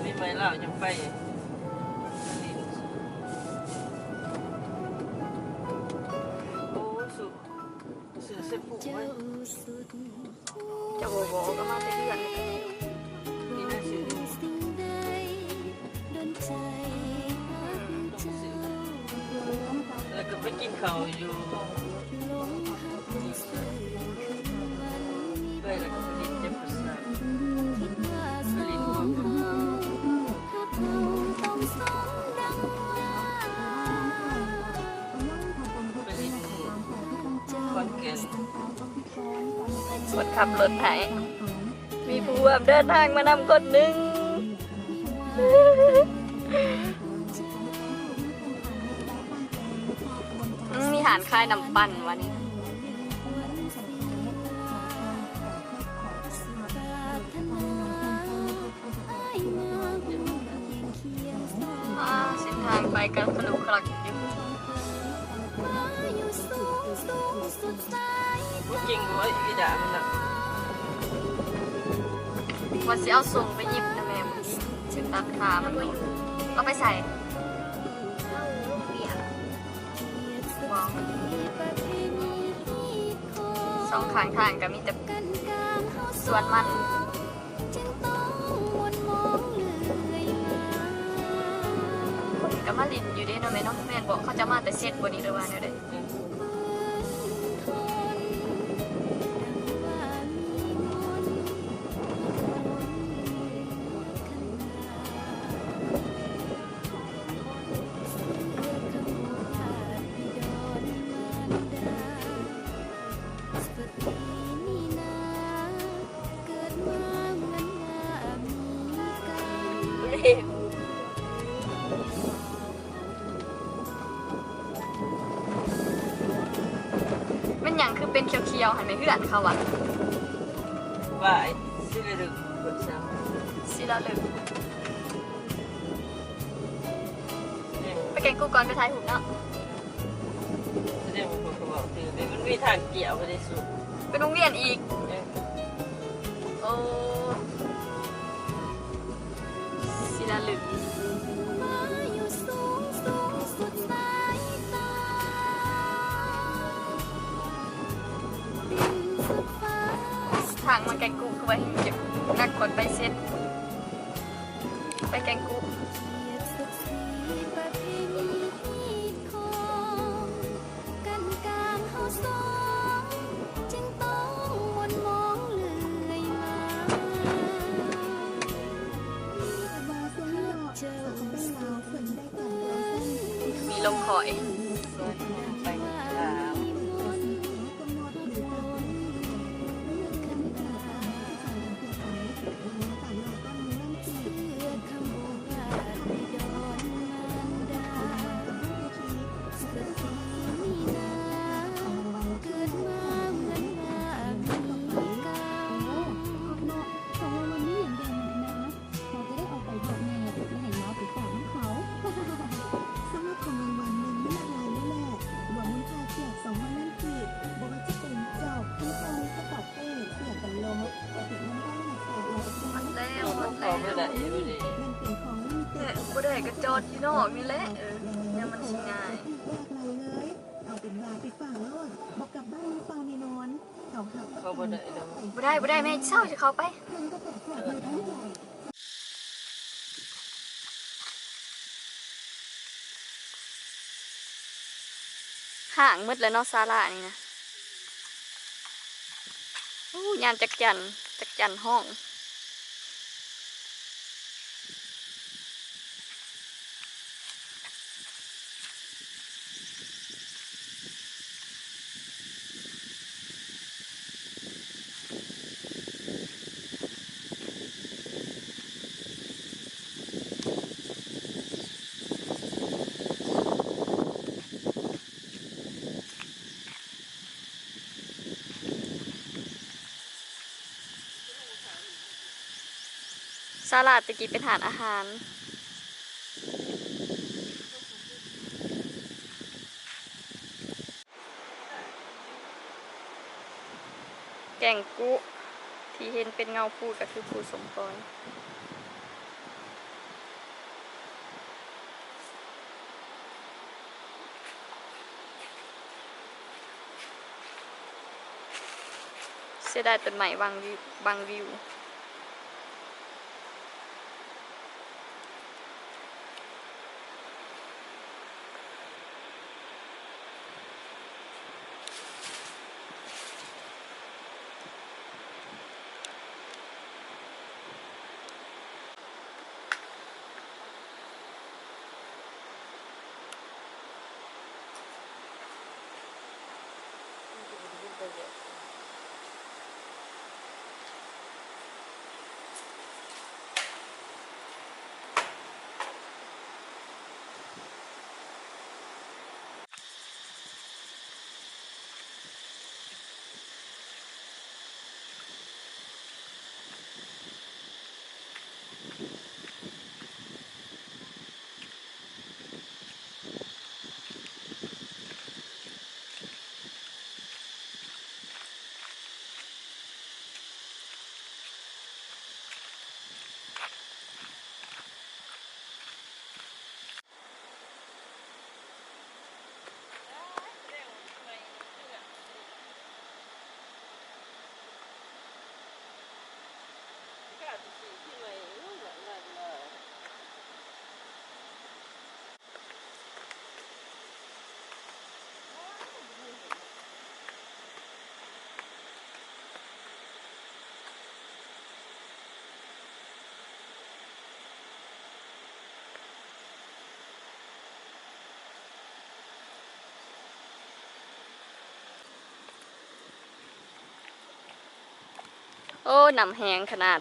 ປີໃໝ່ລາວຍັງໄປ ໂອ້ ສຸ ຊື້ເສດປູໄວ້ ເຈົ້າບໍ່ບອກກໍມາແຕ່ເຮືອນນີ້ນະ ຊື້ຢູ່ ແລ້ວກໍໄປກິນເຂົ້າຢູ່ ເອື້ອຍແລ້ວກໍໄປຫຼິ້ນຈັກປະສາດ ໄປຫຼິ້ນ ໄປຫຼິ້ນຂອນແກ່ນ. ຄົນຂັບລົດໃຫ້ ມີຜູ້ຮ່ວມເດີນທາງມານຳຄົນໜຶ່ງ. ອືມ ມີຮ້ານຂາຍນ້ຳປັ່ນວ່ານີ້. ອ່າ ເສັ້ນທາງໄປກໍຂະລຸຂະລັກຢູ່ ບໍ່ເກັ່ງດ້ວຍອີ່ດາມັນນະ ວ່າຊິເອົາສົ່ງໄປຫຍິບນະແມ່ ຊິຕັດຂາມັນ. ເອົາໄປໃສ? ສອງຂ້າງທາງກໍມີແຕ່ສວນມັນ. ຄົນກໍມາຫຼິ້ນຢູ່ເດ້ເນາະແມ່ເນາະ ແມ່ນບໍ່? ເຂົາເຈົ້າມາແຕ່ເສັດບໍ່ນີ້ ຫຼືວ່າແນວໃດ? ແມ່ນຫຍັງຄືເປັນຂຽວໆ ຫັ້ນແມ່ນເຮືອນເຂົາຫວາ? ວ່າໄອ້ ສິລະລຶກ ສິລະລຶກ. ໄປແກ່ງກຸກ່ອນ ໄປຖ່າຍຮູບເນາະ. ສະແດງວ່າເຂົາກໍເວົ້າຖືກເດ້ ມັນມີທາງກ່ຽວໄປໄດ້ສຸດ ເປັນວົງວຽນອີກ. ເອີ ໂອ້ ສິລະລຶກ. ທາງມາແກ່ງກຸຄືວ່າເຮັດໜັກກວ່າໄປເສັດ. ໄປແກ່ງກຸ ມີລົມຄ່ອຍ. ໝົດແລ້ວ ໝົດແລ້ວ ແມ່ນບໍ່ໄດ້ກໍຈອດຢູ່ນອກນີ້ແຫຼະ ເອີ ແນວມັນຊິງ່າຍ. ເອົາເປັນວ່າໄປຝາກໂລດ ບໍ່ກັບບ້ານມືເປົ່າແນ່ນອນ. ເຂົ້າ ເຂົ້າ ເຂົ້າບໍ່ໄດ້ດອກ. ບໍ່ໄດ້ ບໍ່ໄດ້ ແມ່ເຊົາຈະເຂົ້າໄປ. ຫ້າງໝົດແລ້ວເນາະ ສາລານີ້ນະ. ໂອ້ ຍາມຈັກຈັ່ນ ຈັກຈັ່ນຮ້ອງ. ສາລາແຕ່ກີ້ເປັນຮ້ານອາຫານ. ແກ່ງກຸ ທີ່ເຫັນເປັນເງົາພູກໍຄືພູສົມປອຍ. ຈະໄດ້ຕົ້ນໄມ້ວັງວິວ ບັງວິວ. ໂອ້ ນ້ຳແຮງຂະໜາດ.